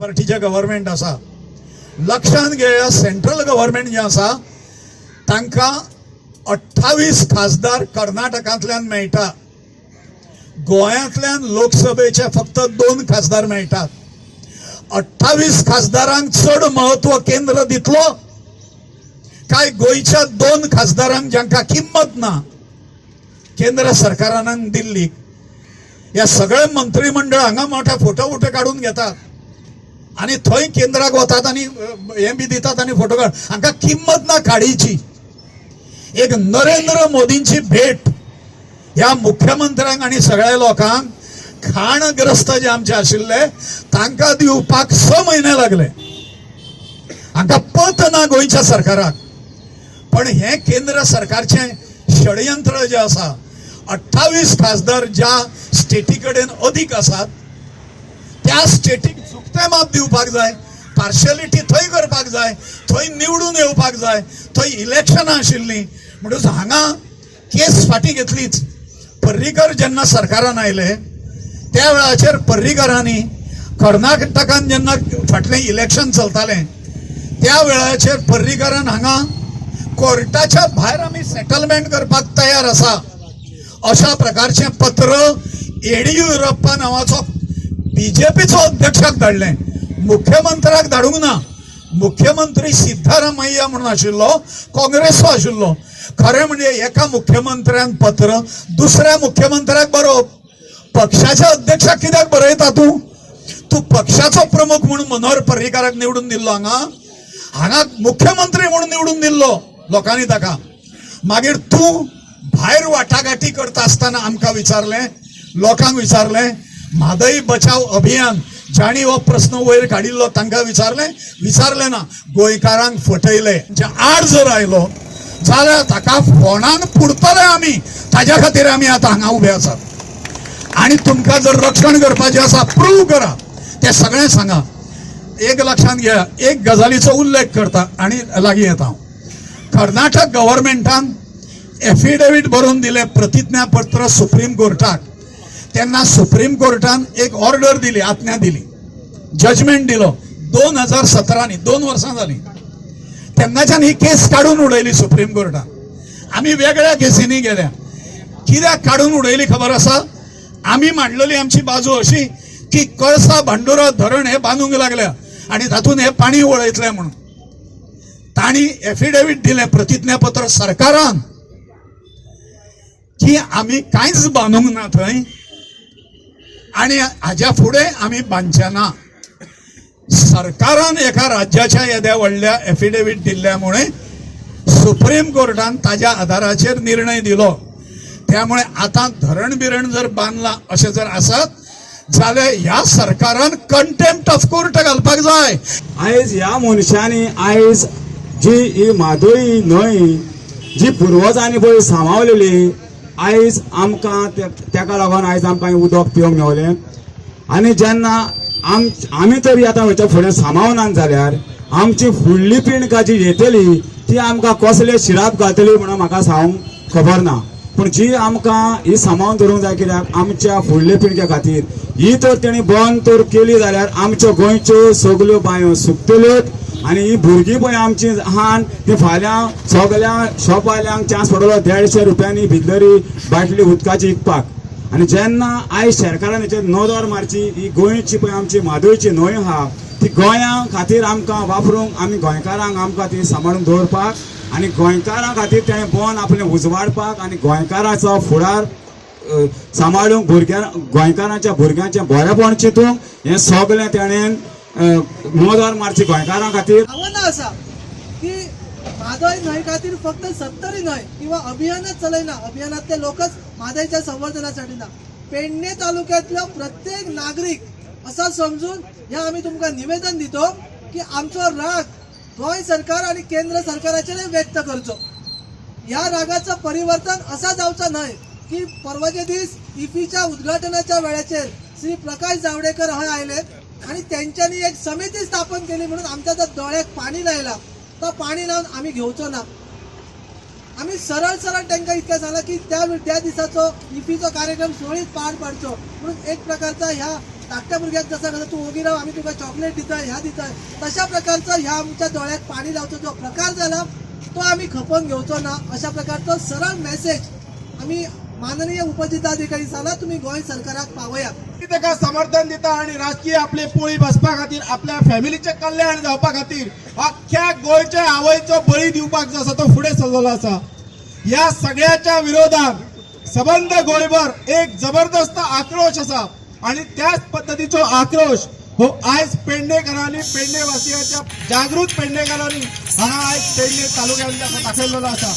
पार्टीचें government आसा. लक्षांत घेया, सेंट्रल गव्हर्मेंट जें आसा तांकां 28 खासदार कर्नाटकांतल्यान मेळटा, गोंयांतल्यान लोकसभेचे फक्त 2 खासदार मेळटात. 28 खासदारांक चड महत्व केंद्र दितलो काय गोंयच्या 2 खासदारांक जांकां किंमत ना केंद्र सरकारान दिल्लीक? ह्या सगळे मंत्रीमंडळ हांगा मोठे फोटो वोटो काडून घेतात आनी थंय केंद्राक वतात आनी हें बी दितात आनी फोटो काड. हांकां किंमत ना काडीची. एक नरेंद्र मोदींची भेट ह्या मुख्यमंत्र्यांक आनी सगळ्या लोकांक खाणग्रस्त जे आमचे आशिल्ले तांकां दिवपाक 6 म्हयने लागले. हांकां पत ना गोंयच्या सरकाराक. पण हें केंद्र सरकारचें षडयंत्र जें आसा, 28 खासदार ज्या स्टेटी कडेन अदीक आसात त्या स्टेटीक झुकतें माप दिवपाक जाय, पार्शलिटी थंय करपाक जाय, थंय निवडून येवपाक जाय, थंय इलेक्शनां आशिल्लीं. म्हणटकच हांगा केस फाटीं घेतलीच. पर्रीकर जेन्ना सरकारान आयले त्या वेळाचेर पर्रीकरांनी कर्नाटकान जेन्ना फाटलें इलेक्शन चलतालें त्या वेळाचेर पर्रीकरान हांगा कोर्टाच्या भायर आमी सेटलमेंट करपाक तयार आसा अशा प्रकारचें पत्र येडियुरप्पा नांवाचो बीजेपीचो अध्यक्षाक धाडलें, मुख्यमंत्र्याक धाडूंक ना. मुख्यमंत्री सिद्धारामय्या म्हणून आशिल्लो, काँग्रेसचो आशिल्लो. खरें म्हणजे एका मुख्यमंत्र्यान पत्र दुसऱ्या मुख्यमंत्र्याक बरोवप, पक्षाच्या अध्यक्षाक कित्याक बरयता तूं? तूं पक्षाचो प्रमुख म्हणून मनोहर पर्रीकाराक निवडून दिल्लो, हांगा हांगा मुख्यमंत्री म्हणून निवडून दिल्लो लोकांनी ताका. मागीर तूं भायर वाटाघाटी करता आसतना आमकां विचारलें, लोकांक विचारलें, म्हादय बचाव अभियान जांणी हो प्रस्न वयर काडिल्लो तांकां विचारलें? विचारलें ना. गोंयकारांक फटयले. आड जर आयलो जाल्यार ताका फोंडान पुरतले आमी. ताज्या खातीर आमी आतां हांगा उबे आसात. आनी तुमकां जर रक्षण करपाचें आसा, प्रूव करा, तें सगळें सांगा. एक लक्षांत घेया, एक गजालीचो उल्लेख करता आनी लागीं येता हांव. कर्नाटक गव्हर्मेंटान एफिडेवीट बरोवन दिलें, प्रतिज्ञापत्र सुप्रीम कोर्टाक. तेन्ना सुप्रीम कोर्टान एक ऑर्डर दिली, आज्ञा दिली, जजमेंट दिलो 2017, 2 वर्सां जालीं तेन्नाच्यान ही केस काडून उडयली सुप्रीम कोर्टान. आमी वेगळ्या केसींनी गेल्या. कित्याक काडून उडयली खबर आसा? आमी मांडलेली आमची बाजू अशी की कळसा भांडुरा धरण हे बांदूंक लागल्या आनी तातूंत हे पाणी वळयतले म्हणून तांणी एफिडेवीट दिलें, प्रतिज्ञापत्र सरकारान, की आमी कांयच बांदूंक ना थंय आनी हाज्या फुडें आमी बांदचे ना. सरकारान एका राज्याच्या येद्या व्हडल्या एफिडेवीट दिल्ल्या मुळे सुप्रीम कोर्टान ताज्या आधाराचेर निर्णय दिलो. त्यामुळे आतां धरण बिरण जर बांदलां अशें जर आसत जाल्यार ह्या सरकारान कंटेम्प्ट ऑफ कोर्ट घालपाक जाय. आयज ह्या मनशांनी आयज जी ही म्हादय न्हंय जी पुर्वजांनी पळय सांबाळलेली, आयज आमकां तेका लागून आयज आमकां उदक पिवंक मेवलें. आनी जेन्ना आमी तरी आतां हेच्या फुडें सांबाळना जाल्यार आमची फुडली पिळगी जी येतली ती आमकां कसले शिराप घालतली म्हणून म्हाका सांगूंक खबर ना. पूण जी आमकां ही सांबाळून दवरूंक जाय, कित्याक आमच्या फुडल्या पिळग्या खातीर. ही तर तेणी बंद तर केली जाल्यार आमच्यो गोंयच्यो सगल्यो बांयो सुकतल्योच आनी ही भुरगीं पळय आमची आहान ती फाल्यां सगल्या शॉपवाल्यांक चान्स पडलो 150 रुपयांनी भितरी बाटली उदकाची विकपाक. आनी जेन्ना आयज सरकारान हेचेर नदर मारची, ही गोंयची पळय आमची म्हादयची न्हंय आहा ती गोंया खातीर आमकां वापरूंक, आमी गोंयकारांक आमकां ती सांबाळून दवरपाक आनी गोंयकारां खातीर तेणें बन आपलें उजवाडपाक आनी गोंयकाराचो फुडार सांबाळूंक, भुरग्यां गोंयकारांच्या भुरग्यांचें बरेपण चिंतूंक हें सगळें तेणें नदर मारची गोंयकारां खातीर. आव्हानां आसा की म्हादय न्हंय खातीर फक्त सत्तरी न्हय किंवा अभियानच चलयना, अभियानांतले लोकच म्हादयच्या संवर्धनासाठी ना, पेडणे तालुक्यातलो प्रत्येक नागरीक असा समजून ह्या आमी तुमकां निवेदन दितो की आमचो राग गोंय सरकार आणि केंद्र सरकाराचेर व्यक्त करचो. ह्या रागाचं परिवर्तन असा जावचो न्हय की परवाचे दीस इफीच्या उद्घाटनाच्या वेळाचेर श्री प्रकाश जावडेकर हय आयले आणि त्यांच्यानी एक समिती स्थापन केली म्हणून आमच्या जर दोळ्याक पाणी लायला तर पाणी लावन आमी घेवचो ना. आमी सरळ सरळ तांकां इतकें सांगलां की त्या त्या दिसाचो इफीचो कार्यक्रम सुरळीत पार पाडचो म्हणून एक प्रकारचा ह्या धाकट्या भुरग्याक जसं कसं तूं ओगी राव, आमी तुका चॉकलेट दिता, ह्या दिता, तशा प्रकारचो ह्या आमच्या दोळ्याक पाणी लावचो जो प्रकार जाला तो आमी खपोवन घेवचो ना. अशा प्रकारचो सरळ मेसेज आमी माननीय उपजिल्हाधिकारी जाला तुमी गोंय सरकाराक पावयात. ताका समर्थन दिता आणि राजकीय आपली पोळी बसपा खातीर, आपल्या फॅमिलीचें कल्याण जावपा खातीर अख्ख्या गोंयच्या आवयचो बळी दिवपाक जो आसा तो फुडें सरलेलो आसा. ह्या सगळ्याच्या विरोधात सबंद गोंयभर एक जबरदस्त आक्रोश आसा आणि त्याच पद्दतीचो आक्रोश हो आयज पेडणेकरांनी, पेडणे वासियांच्या जागृत पेडणेकरांनी हांगा आयज पेडणे तालुक्यांत दाखयलेलो आसा.